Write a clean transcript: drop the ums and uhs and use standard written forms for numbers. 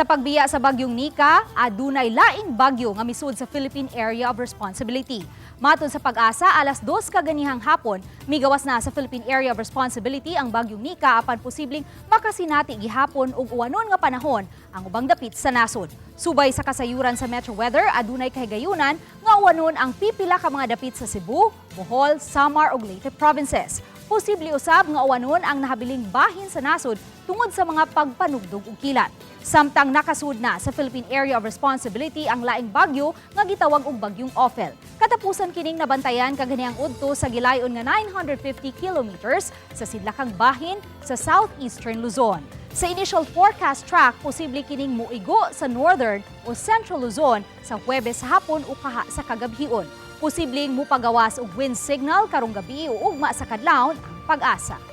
Sa pagbiya sa bagyong Nika, adunay laing bagyo nga misud sa Philippine Area of Responsibility. Matod sa PAGASA, alas 2 kaganihang hapon, migawas na sa Philippine Area of Responsibility ang bagyong Nika apan posibleng makasinati gihapon og uwanon nga panahon ang ubang dapit sa nasod. Subay sa kasayuran sa Metro Weather, adunay kahigayunan nga uwanon ang pipila ka mga dapit sa Cebu, Bohol, Samar ug Leyte provinces. Posible usab nga uwanon ang nahabiling bahin sa nasod tungod sa mga pagpanugdog ug kilat. Samtang nakasud na sa Philippine Area of Responsibility ang laing bagyo nga gitawag og bagyong Ofel. Katapusan kining nabantayan kaganihang udto sa gilayon nga 950 kilometers sa sidlakang bahin sa southeastern Luzon. Sa initial forecast track, posible kining muigo sa northern o central Luzon sa Huwebes sa hapon o kaha sa kagabhion. Posibleng mupagawas og wind signal karong gabi o ugma sa kadlawon ang PAGASA.